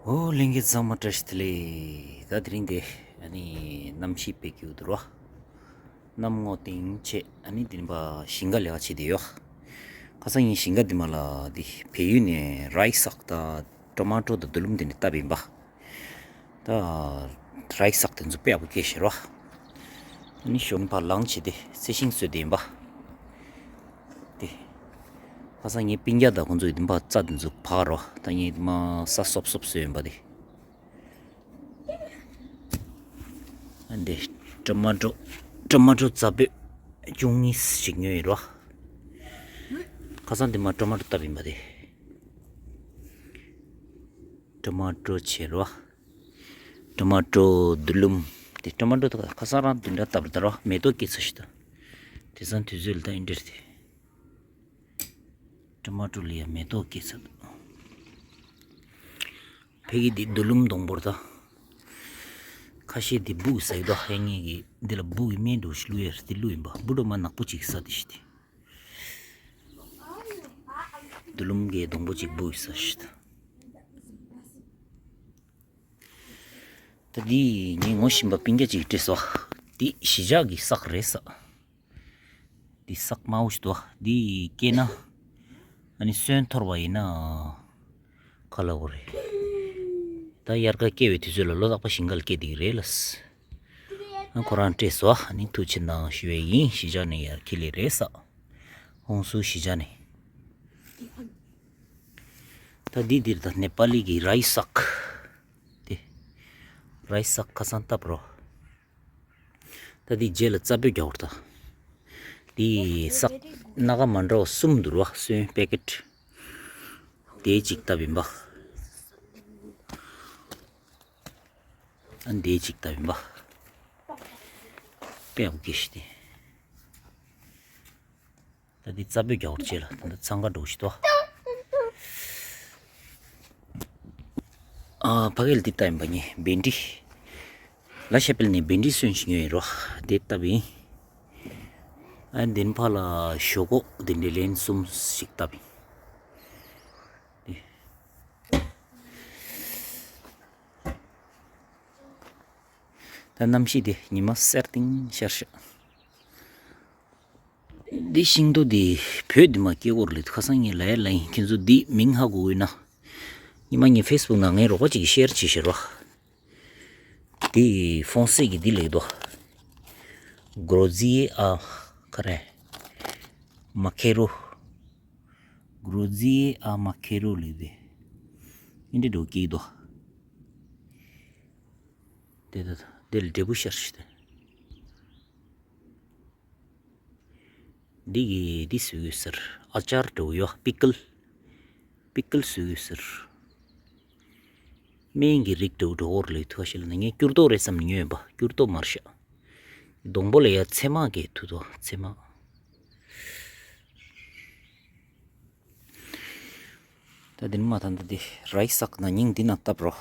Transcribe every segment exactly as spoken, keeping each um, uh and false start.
ཨོ་ལྷན་རྒྱས་ཚང་མ་བཀྲ་ཤིས་བདེ་ལེགས། ད་དེ་རིང་དེ་ཨ་ནི་གནམ་གཤིས་དཔེ་སྐྱིད་འདུག་རོ། གནམ་སྔོ་ལྟེང་ཆེ། ཨ་ནི་དེ་རིང་པ་ཞིང་ཁ་ལས་ཀ་བྱེད་དེ་ཡོད། ཁ་སང་ངས་ཞིང་ཁ་འདི་མ་ལ་འདི་བལ་ཡུལ་ནས་རའི་སག་དང་ཊོ་མ་ཊོ་དང་རྡུལ་ལུམ་དེ་ནས་བཏབ་ཡིན་པ། ད་རའི་སག་དེ་ཚོ་དཔེ་ཡག་པོ་སྐྱེས་ཤག་རོ། ཨ་ནི་ཞོགས་ཕར་ལངས་བྱས་ཏེ་རྩི་ཤིང་བཟོས་ཏེ་ཡིན་པ། དེ། ཁ་སང་ངའི་སྤུན་ཀྱག་དང་ཁོང་ཚོ་ཡི་དེ་འབའ་རྩྭ་དེ་ཚོ་བག་རོ། ད་ངས་དེ་མ་ས་སོབ་སོབ་བཟོས་ཡིན་པ་དེ། ཨ་འདི་ཊོ་མ་ཊོ། ཊོ་མ་ཊོ་རྩྭ་པོད་བཅུ་གཉིས་ཤིག་ཉོས་ཡིན་རོ། ཁ་སང་དེ་མ་ཊོ་མ་ཊོ་བཏབ་ཡིན་པ་དེ། ཊོ་མ་ཊོ་བྱས་རོ། ཊོ་མ་ཊོ་རྡུལ་ལུམ། དེ་ཊོ་མ་ཊོ་དེ་ཁ་སང་རང་དེ་འདྲ་བཏབ་རེད་ད་རོ། མེ་ཏོག་སྐྱེས་ཚར་ཤག་ད། དེང་སང་དུས་ཚོད་ལ་ད་ཨིན་འདྲ་རེད་དེ། ཊོ་མ་ཊོ་ལ་ཡང་མེ་ཏོག་སྐྱེས་ཚར་འདུག་ཕ་གི་འདི་རྡུལ་ལུམ་སྡོང་པོ་རེད་ད། ཁ་ཤས་འདི་སྦུག་ཟ་ཡི་དོ། ཧེ་ངེད་ཀྱི་འདི་ལ་སྦུག་གི་སྨན་འདྲ་བོ་ཞིག་བླུགས་ཡོད་རེད། དེ་བླུགས་ཡིན་པ། སྦུག་འདྲ་མ་ནག་པོ་ཅིག་ཟ་དེ་ཤི་དེ། རྡུལ་ལུམ་གྱི་སྡོང་པོ་ཅིག་སྦུག་ཟ་ཤི་ད། ད་འདི་ངས་ངོ་ཤེས་པ་སྤུན་ཀྱག་ཅིག་སྤྲད་སོང་། འདི་གཞིས་ཆགས་ཀྱི་སག་རེད་ས། འདི་སག་དམར་པོ་ཞིག་འདུག་འདི་སྐྱེས་ན་ཨ་ནི་སོན་འཐོར་བ་ཡིན་ན་ག་ལ་འོ་རེད། ད་དབྱར་ཁ་སྐྱེ་བའི་དུས་ཚོད་ལ་ལོ་རྟག་པ་ཞིང་ཁ་ལ་སྐྱེ་བསྡད་ཀྱི་རེད་ལ། ཨ་ཁོ་རང་སྤྲད་སོང་། ཨ་ནི་ཐུགས་ཆེ་གནང་ཞུ་བ་ཡིན། གཞིས་ཆགས་ནས་ཡར་ཁྱེར་ལེ་རེད་ས། ཧོང་སུའུ་གཞིས་ཆགས་ནས། ད་འདི་འདིར་ད་ནེ་པ་ལི་གི་རའི་སག་དེ། རའི་སག་ཁ་སང་བཏབ་རོ། ད་འདི་རྗེས་ལ་རྩྭ་སྤོས་རྒྱག་དགོས་རེད་ད། འདི་སག་སྣ་ཁ་མ་འདྲ་བ་གསུམ་འདུག་རོ། སོན་པེ་ཀེ་ཊི། དེ་གཅིག་བཏབ་ཡིན་པ། ཨ་འདི་གཅིག་བཏབ་ཡིན་པ། དཔེ་ཡག་པོ་སྐྱེས་ཤི་དེ། ད་འདི་རྩྭ་སྤོས་རྒྱག་དགོས་རེད་བྱས་ལ། ད་འདི་འཚང་ཁ་འགྲོ་ཞིག་ཏོ། ཨ་ཕ་གི་ལ་འདི་བཏབ་ཡིན་པ། ངས་བེན་ཌི། ལ་ཤ་པེལ་ནས་བེན་ཌི་སོན་ཞིག་ཉོས་ཡིན་རོ། འདི་བཏབ་ཡིན། ཨ་འདི་ནས་ཕར་ལ་ཞོག་ཁོག་འདི་འདྲའི་ལན་གསུམ་ཞིག་བཏབ་ཡིན། འདི། ད་གནམ་གཤིས་དེ་ཉི་མ་སེར་ཐིང་ཤར་ཤག་འདི་ཤིང་ཏོག་འདི་བོད་འདི་མ་སྐྱེ་གོར་ལེ། ཁ་སང་ངས་ལ་ཡ་ལ་ཡིན། ཁྱེད་ཚོ་འདི་མིང་ཧ་གོ་གི་ཡོད་ན། ཉི་མ་ངའི་ཕེ་སི་བུག་ནང་ངའི་རོགས་པ་ཅིག་གིས་ཤེར་བྱེད་ཤེར་བ། འདི་ཧྥོན་སེ་གི་འདི་ལེགས་དོ། གྲོ་ཛི་ཨ་ཁ་རེ། མ་ཁེ་རོ། གྲོ་ཛི་ཨ་མ་ཁེ་རོ་ལེགས་དེ། ཨིན་འདྲ་འགྲོ་སྐྱིད་དོ། དེ་དེ་དེ་ལ་འབྲས་བུ་ཤར་ཤི་དེ། འདི་གི་འདི་བཟོས་ཡོད་ཟེར། ཨ་ཅར་འདྲ་བོ་ཡོད། པི་ཀལ། པི་ཀལ་བཟོས་ཡོད་ཟེར། སྨན་གྱི་རིགས་འདྲ་བོ་འགྲོ་འོར་ལས་ཐུག་ཤེས་ལ་ན། ངས་སྐྱུར་ཏོག་རེད་བསམ་ནས་ཉོས་ཡིན་པ། སྐྱུར་ཏོག་མ་རེད་ཤག་སྡོང་པོ་ལ་ཡ་ཚེར་མ་གས་ཐུག་དོ། ཚེར་མ། ད་འདི་ནས་མར་ད་འདི་འདི་རའི་སག་ན་ནིང་འདི་ནང་བཏབ་རོ།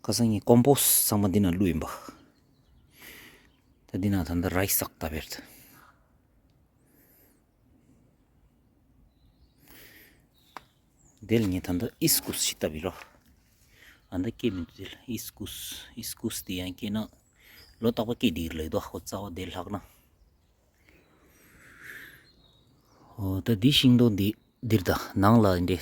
ཁ་སང་ངས་ཀོམ་པོ་སི་ཚང་མ་འདི་ནང་བླུགས་ཡིན་པ། ད་འདི་ནང་ད་ལྟ་རའི་སག་བཏབ་ཡོད། དེ་ལ་ངས་ད་ལྟ་ཨིས་ཀུ་སི་ཞིག་བཏབ་ཡོད་རོ། ཨ་ད་སྐྱེ་མི་འདུག་དེ་ལ་ཨིས་ཀུ་སི། ཨིས་ཀུ་སི་དེ་ཡང་སྐྱེས་ན་ལོ་རྟག་པ་སྐྱེ་འདི་རེད་ལབ་འདུག་ཁོ་རྩ་བ་དེ་ལྷག་ན། ཨོ་ད་འདི་ཤིང་སྡོང་འདི་འདིར་ད་ནང་ལ་འདི་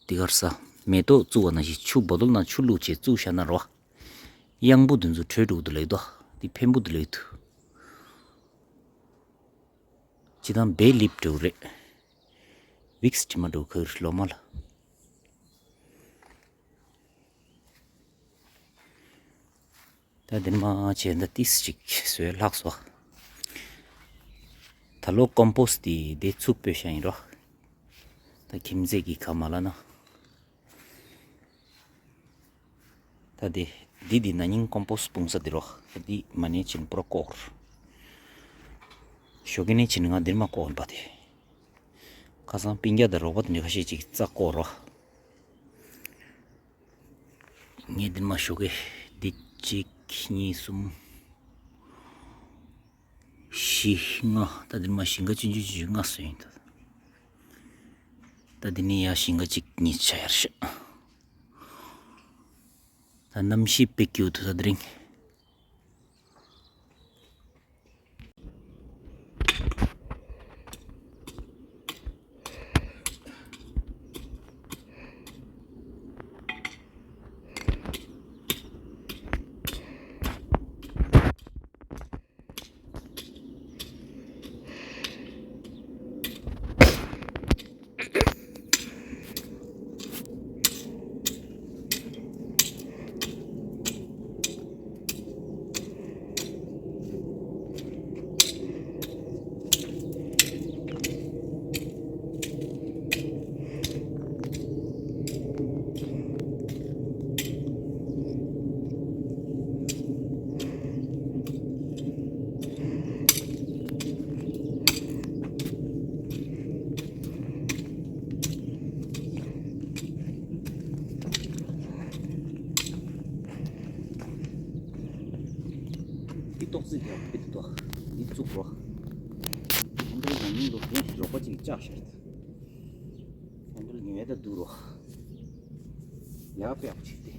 འདི་གར་ས་མེ་ཏོག་བཙུགས་པ་ནང་བཞིན་ཆུ་བོ་ཏོལ་ནང་ཆུ་བླུགས་བྱས་བཙུགས་བཞག་ན་རོ། གཡང་འབུ་འདི་ཚོ་བྲོས་འགྲོ་གི་འདུག་ལབ་འདུག་འདི་འཕན་པོ་འདི་ལབ་འདུག་སྤྱིར་བཏང་བེ་ལིབ་འདྲ་བོ་རེད། ཝིག་སི་དྲི་མ་འདྲ་བོ་ཁ་ཡོད་ལོ་མ་ལ། ད་འདི་ནས་མར་བྱས་ད་ཏིས་ཅིག་བཟོས་ལྷག་སོང་། ད་ལོ་ཀོམ་པོ་སི་དེ་དེ་ཚུར་སྤོས་བཞག་ཡིན་རོ། ད་ཁྱིམ་མཚེས་ཀྱི་ཁ་མ་ལ་ན། ད་དེ་འདི་འདི་ན་ནིང་ཀོམ་པོ་སི་སྤུངས་ས་དེ་རོ། ད་འདི་མ་ནས་ཕྱིན་པུ་ར་བཀོག་ཞོགས་ཀས་ནས་ཕྱིན་ང་འདིར་མ་བཀོག་ཡིན་པ་དེ། ཁ་སང་སྤུན་ཀྱག་དང་རོགས་པ་དེ་འདྲ་ཁ་ཤས་ཅིག་རྩྭ་བཀོག་རོ། ངས་འདིར་མ་ཞོགས་ཀས་འདི་གཅིག་གཉིས་གསུམ་བཞི་ལྔ། ད་འདིར་མ་ཞིང་ཁ་ཆུང་ཆུང་ཆུང་ཆུང་ལྔ་བཟོས་ཡིན་ད། ད་འདི་ནས་ཡར་ཞིང་ཁ་གཅིག་གཉིས་ཆ་ཡར་ཤག་གནམ་གཤིས་དཔེ་སྐྱིད་པོ་འདུག་ད་དེ་རིང་། འདི་ཏོག་ཙི་དེ་བ་འདི་ཏོག་འདི་བཙུགས་རོགས། ཧན་ཌལ་ནང་ཉིད་དུ་དེ་རོགས་པ་ཅིག་བཅག་ཤར། ཧན་ཌལ་ཉོས་ད་འདུག་རོགས། ཡག་པའི་ཨ་ཅིག་དེ།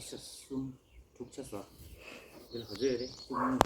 ད་ཆ་གསུམ་དྲུག་ཆ་ས། འདི་ལ་ག་ཚོད་ཡོད་རེད། གསུམ།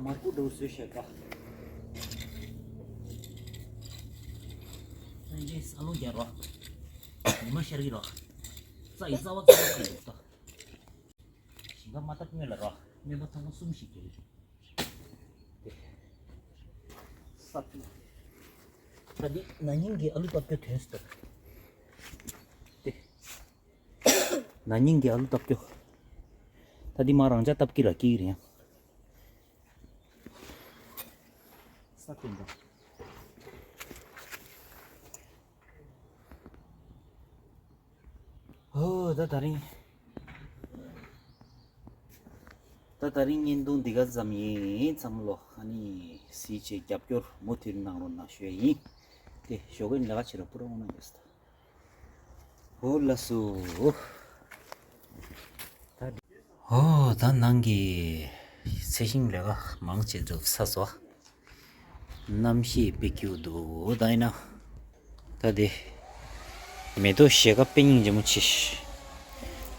མར་ཁུ་འགྲོ་བཟོས་བྱས་ཀ། སང་ཉིན་ས་ལོ་བརྒྱ་རོ། ཉི་མ་ཤར་གི་རོ། རྩྭ་ཡི་རྩ་བ་རྩ་བ་ཁ་ཡོད་ད། ཞིང་ཁ་མ་བཏབ་སྔོན་ལ་རོ། སྨན་པ་ཚང་མ་གསུམ་ཞིག་གྱོན། ཏེ། ས་ཏེ། ད་འདི་ན་ནིང་གི་ཨ་ལུ་བཏབ་རྒྱུ་དོན་སུ་ཏེ། ཏེ། ན་ནིང་གི་ཨ་ལུ་བཏབ་རྒྱུ། ད་འདི་མ་རང་ཅག་བཏབ་ཀྱི་ལ་ཀི་རེད་ཡང་། ས་ཏེ་འདྲ། ཨོ་ད་དེ་རིང་། ད་དེ་རིང་བརྙན་ཐུང་འདི་ག་ཙམ་ཡིན། ཚང་མ་ལོ་ཨ་ནི་གཟིགས་བྱས་རྒྱབ་སྐྱོར་མུ་མཐུད་གནང་རོགས་གནང་ཞུ་ཡ་ཡིན། ཏེ་ཞོགས་ཀས་ལས་ཀ་བྱེད་རོགས་པོ་རོགས་གནང་ཡོད་ས། ཨོ་ལགས་སོ། ད་འདི། ཨོ་ད་ནང་གི་ཚེ་ཤིང་ལས་ཀ་མང་ཆེ་འགྲུབ་ཚར་སོང་། གནམ་གཤིས་དཔེ་སྐྱིད་པོ་འདུག་ད་ཡིན་ན། ད་དེ། མེ་ཏོག་ཞལ་དཀར་དཔེ་སྙིང་རྗེ་མོ་ཆེ།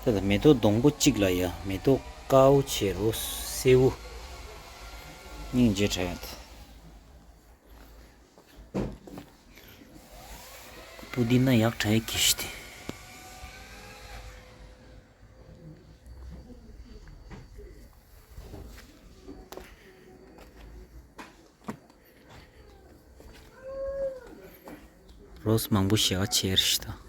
ད་ད་མེ་ཏོག་སྡོང་པོ་གཅིག་ལ་ཡ་མེ་ཏོག་དཀར་པོ་ཆེ་རུ་སེར་པོ། སྙིང་རྗེ་དྲགས་ཡ་ད། པུ་དི་ན་ཡག་དྲགས་ཡ་གི་ཤི་དེ། རོས་མང་པོ་ཞེ་ག་ཆེར་ཤི་ད།